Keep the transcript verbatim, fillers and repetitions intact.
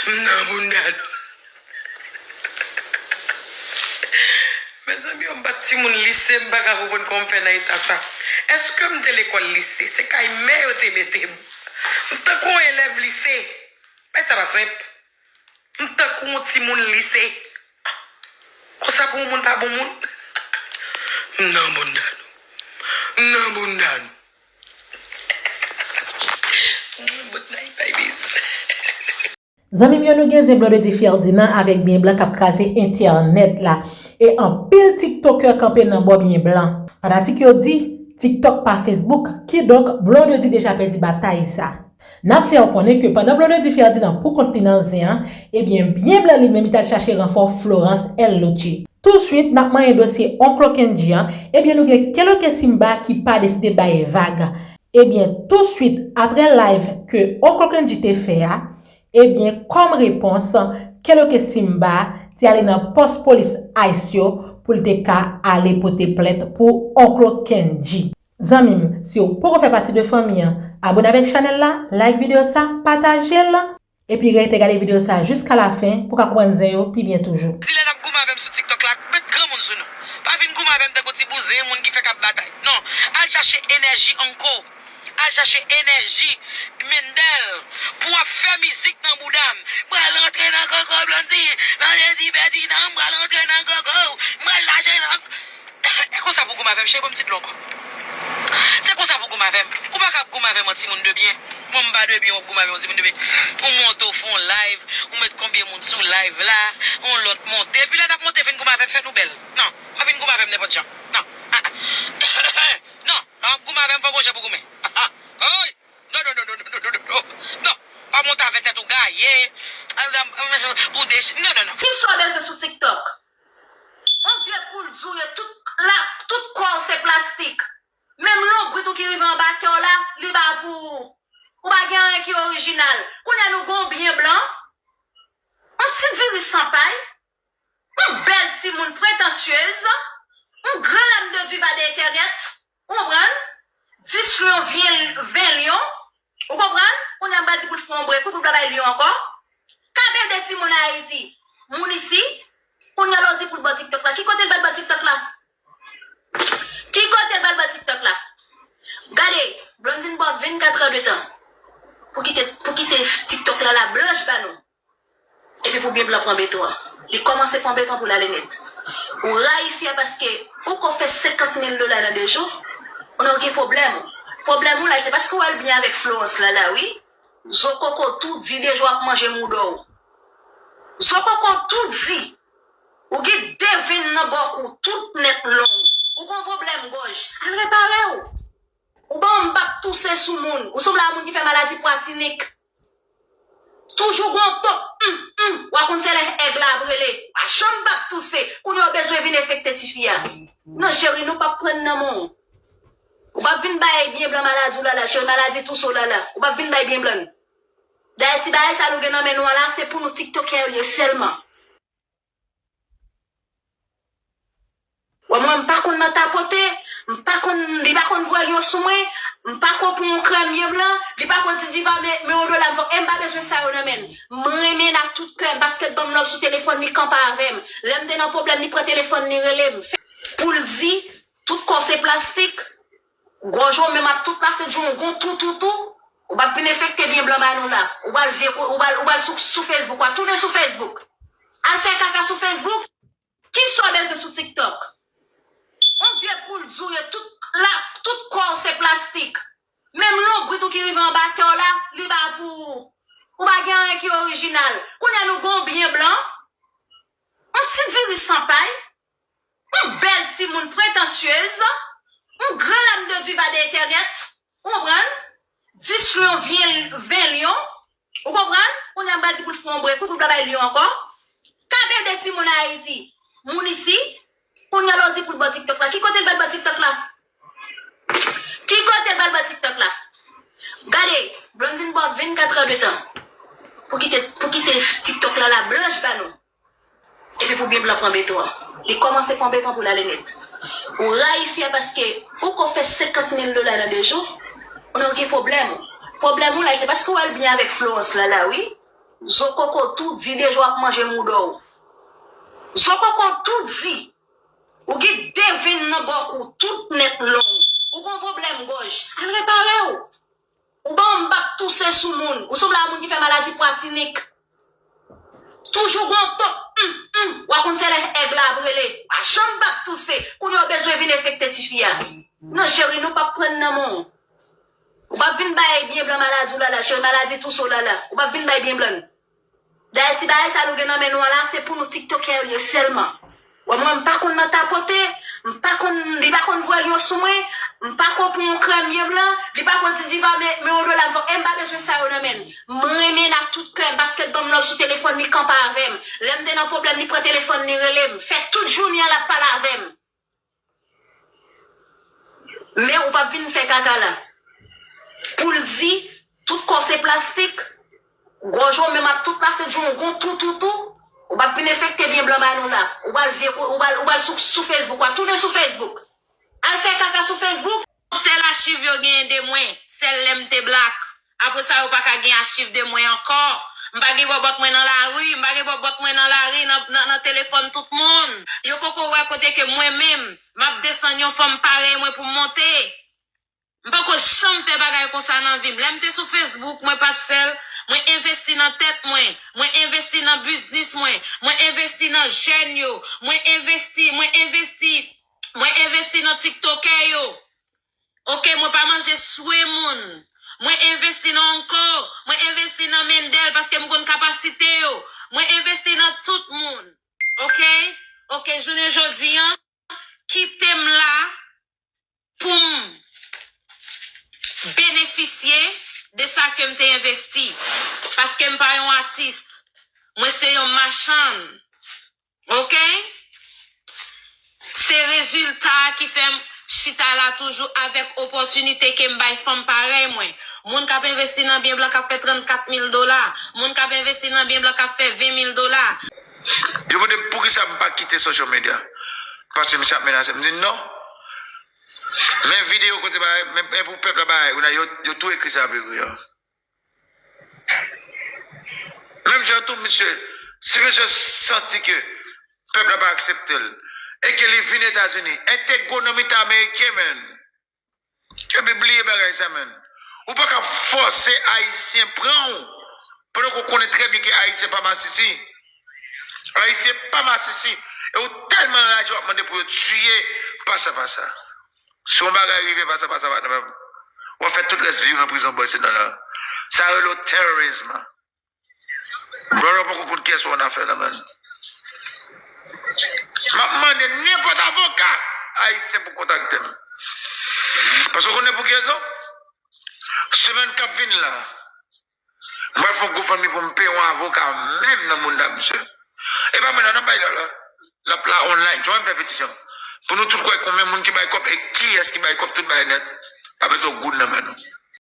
M nan bounda nou. Mezanmi, yo, m pa t timoun lise, m pa ka konprann kòman m fè nan eta sa. Èske m te lekòl lise? Se kay mè yo te mete m. M tankou yon elèv lise. Bagay sa pa senp. M tankou yon timoun lise. Konsa pou yon moun pa bon moun? M nan bounda nou. M nan bounda nou. Bout nan babies. Zanmi m yo, nou gen zen Blondedy Ferdinand avèk Byen Blan k ap kraze entènèt la. E anpil tiktokè kanpe nan bò Byen Blan. Fanatik yo di, TikTok pa Facebook, kidonk Blondedy deja pèdi batay sa. N ap fè w konnen ke pandan Blondedy Ferdinand pou kont li nan zen an, ebyen, Byen Blan li menm li t al chache ranfò Florence L Loutché. Touswit, n ap manyen dosye Onklo Kendji an, ebyen, nou gen Keloke Simba ki pa deside bay vag. Ebyen, touswit, apre live ke Onklo Kendji te fè a, ebyen, kòm repons, Keloke Simba te ale nan pòs polis ice yo pou l te ka ale pote plent pou Onklo Kendji. Zanmi m, si w poko fè pati de fanmi an, abone avèk chanèl la, like videyo sa, pataje l, epi rete gade videyo sa jiska lafen pou w ka konprann zen yo pi byen toujou. Di lè n ap goumen avè m sou TikTok la, met granmoun sou nou. Pa vin goumen avè m tankou ti bouzen, moun ki fèk ap batay. Non, al chache enèji Onklo. Al chache enèji Mendel pou w ap fè mizik nan bouda m. M pral rantre nan koko Blondedy, Blondedy Ferdinand, m pral rantre nan koko, m pral lache nan E konsa pou goumen avè m, cheri, ban m ti dlo ankò. Se konsa pou goumen avè m. Ou pa ka ap goumen avè m, yon timoun de byen. Mwen, m pa de byen, w ap goumen avè m, yon timoun de byen. Ou monte, w fè yon live, ou met konbyen moun sou live la, yon lòt monte. Epi lè n ap monte, vin goumen avè m, fè nou bèl. Non, pa vin goumen avè m nenpòt jan. Non. Non, lè w ap goumen avè m, fò w gon jan pou goumen. Oy! Non, non, non, non. Non, pa monte avè tèt ou gaye. Ou dechi-, non, non, non. Kisa w bezwen sou TikTok? Yon vye poul di w ye, tout la, tout kò w se plastik. Menm lonbrit ou ki rive anba kè w la, li ba pou ou. Ou pa gen anyen ki orijinal. Kounye a nou gon Byen Blan. Yon ti diri san pay. Yon bèl timoun pretansyez. Yon gran lame de diva de entènèt. Ou konprann? Dis lyon, ven, ven lyon. Ou konprann? Kounye a m pral di pou l fè yon brek, wi, pou l pa bay lyon ankò. Ka bede timoun Ayiti. Moun isi, kounye a la w di pou l bò TikTok la. Ki kote l pral bò TikTok la? Ki kote l pral bò TikTok la? Gade, Blondedy bò vennkat è de tan. Pou kite, pou kite TikTok la la blanch ba nou. Epi pou Byen Blan pran beton an. Li kòmanse pran beton pou l ale nèt. Ou rayi fi a paske ou ko fè senkant mil dola nan de jou, ou nan gen pwoblèm. Pwoblèm ou la, se paske w al byen avèk Florence la la, wi. Zo koko tou di deja w ap manje mouda w. Zo koko tou di. Ou gen de venn nan bòk ou, tout nèt long. Ou gon pwoblèm gòj. Al repare w. Ou ban m bab touse sou moun. Ou sanble a moun ki fè maladi pwa tinik. Toujou gon tok, mm, mm. W a konn se lè èg la ap rele. Pa janm bab touse. Kounye a w bezwen vin enfekte tifi a. Non, cheri, nou p ap pran nan men w. Ou p ap vin bay Byen Blan maladi w la la, cheri, maladi touse w la la. Ou p ap vin bay Byen Blan. Dayè, ti bagay sa nou gen nan men nou an la, se pou nou tiktokè yo li ye sèlman. Wè mwen, m pa konn nan tapote, m pa konn, li pa konn voye lyon sou mwen, m pa konn pran yon krèm Byen Blan, li pa konn ti diva, men, men yon dola, m fò, e m pa bezwen sa yo nan men l. M renmen l ak tout kè m, paske l ban m love sou telefòn, li kanpe avè m. Lè m te nan pwoblèm, li pran telefòn, li rele m. Pou l di, tout kò se plastik, gòj ou menm ak tout la se djougon tou, tou, tou. Ou p ap vin enfekte Byen Blan ba nou la. Ou pral vye, ou pral, ou pral sou, sou Facebook, w a tounen sou Facebook. Al fè kaka sou Facebook. Kisa w bezwen sou TikTok? Yon vye poul di w ye, tout la, tout kò w se plastik. Menm lonbrit ou ki rive anba kè w la, li ba pou ou. Ou pa gen anyen ki orijinal. Kounye a nou gon Byen Blan. Yon ti diri san pay. Yon bèl timoun pretansyez. Yon gran lame de diva de entènèt. Ou konprann? Dis lyon, ven, ven lyon. Ou konprann? Kounye a m pral di pou l fè yon brek, wi, pou l pa bay lyon ankò. Ka bede timoun Ayiti. Moun isi. Kounye a la w di pou l bò TikTok la. Ki kote l pral bò TikTok la? Ki kote l pral bò TikTok la? Gade, Blondedy bò vennkat è de tan. Pou kite, pou kite TikTok la la blanch ba nou. Epi pou Byen Blan pran beton an. Li kòmanse pran beton pou l ale nèt. Ou rayi fi a paske ou ko fè senkant mil dola nan de jou, ou nan gen pwoblèm. Pwoblèm ou la, se paske w al byen avèk Florence la la, wi. Zo koko tou di deja w ap manje mouda w. Zo koko tou di. Ou gen de venn nan bòk ou, tout nèt long. Ou gen yon pwoblèm gòj. Al repare w. Ou ban m bak touse sou moun. Ou sanble a moun ki fè maladi pwa tinik. Toujou gen yon tok, hum, hum. W a konn se lè èg la ap rele. W a janm bak touse. Kounye a w bezwen vin enfekte tifi a. Non, cheri, nou p ap pran nan men w. Ou p ap vin bay byen blan maladi w la la, cheri, maladi touse w la la. Ou p ap vin bay byen blan. Dayè ti bagay sa nou gen nan men nou an la, se pou nou tiktokè yo sèlman. Wè mwen, m pa konn nan tapote, m pa konn, li pa konn voye l yo sou mwen, m pa konn pou yon krèm byen blan, li pa konn ti diva, men, men yon dola m fè, e m pa bezwen sa yo nan men l. M renmen l ak tout kè m, paske l ban m love sou telefòn, li kanpe avè m. Lè m te nan pwoblèm, li pran telefòn, li rele m. Fè tout jounen an, l ap pale avè m. Men ou p ap vin fè kaka la. Pou l di, tout kò w se plastik, gòj ou menm ap tout pase djongon tou, tou, tou. Ou p ap vin enfekte byen blan ba nou la. Ou pral vye kou, ou pral, ou pral sou, sou Facebook, w a tounen sou Facebook. Al fè kaka sou Facebook. Sèl achiv yo genyen de mwen, sèl lè m te blak. Apre sa, yo pa ka gen achiv de mwen ankò. M pa gen bòbòt mwen nan lari, m pa gen bòbòt mwen nan lari, nan, nan, nan telefòn tout moun. Yo poko wè kote ke mwen menm, m ap desann yon fanm parèy mwen pou m monte. M poko janm fè bagay konsa nan vi m. Lè m te sou Facebook, mwen pa t fè l. Mwen envesti nan tèt mwen. Mwen envesti nan biznis mwen. Mwen envesti nan jèn yo. Mwen envesti, mwen envesti, mwen envesti nan tiktokè yo. Oke, mwen pa manje swe moun. Mwen envesti nan Onko, mwen envesti nan Mendel paske m konn kapasite yo. Mwen envesti nan tout moun. Oke? Oke, jounen jodi an, kite m la pou m benefisye de sa ke m te envesti. Paske m pa yon atis. Mwen se yon machann. Oke? Se rezilta a ki fè m chita la toujou avèk opòtinite ke m bay fanm parèy mwen. Moun k ap envesti nan byen blan k ap fè trannkat mil dola. Moun k ap envesti nan byen blan k ap fè ven mil dola. Yo mande m poukisa m pa kite social media. Paske misye ap menase m. M di non. Men videyo kote bagay, men, men pou pèp la bagay, yo, yo tou ekri sa apre yo. Menm jan tou, misye, si misye santi ke pèp la pa aksepte l, e ke li vin Etazini, entèg gwo nan mitan Ameriken, menn. Epi bliye bagay sa, menn. Ou pa ka fòse Ayisyen pran w, pandan ke w konnen trè byen ke Ayisyen pa masisi. Ayisyen pa masisi. E ou tèlman anraje, w ap mande pou yo tiye pasa pasa. Si yon bagay rive pasa pasa, patnè, w ap fè tout rès vi w nan prizon bòy se nan la. Sa rele w terorism. Brother, poko konn kiyès ou an afè la, man. M ap mande nenpòt avoka ayisyen pou kontakte m. Paske w konnen pou ki rezon? Semèn k ap vin la, m pral fè yon GoFundMe pou m peye yon avoka menm nan moun la, misye. E pa mwen non, n ap bay la, la. L ap la online, jwenn fè petisyon. Pou nou tout kwè konbyen moun ki bay kòb e kiyès ki bay kòb, tout bay nèt. Pa bezwen goud nan men nou.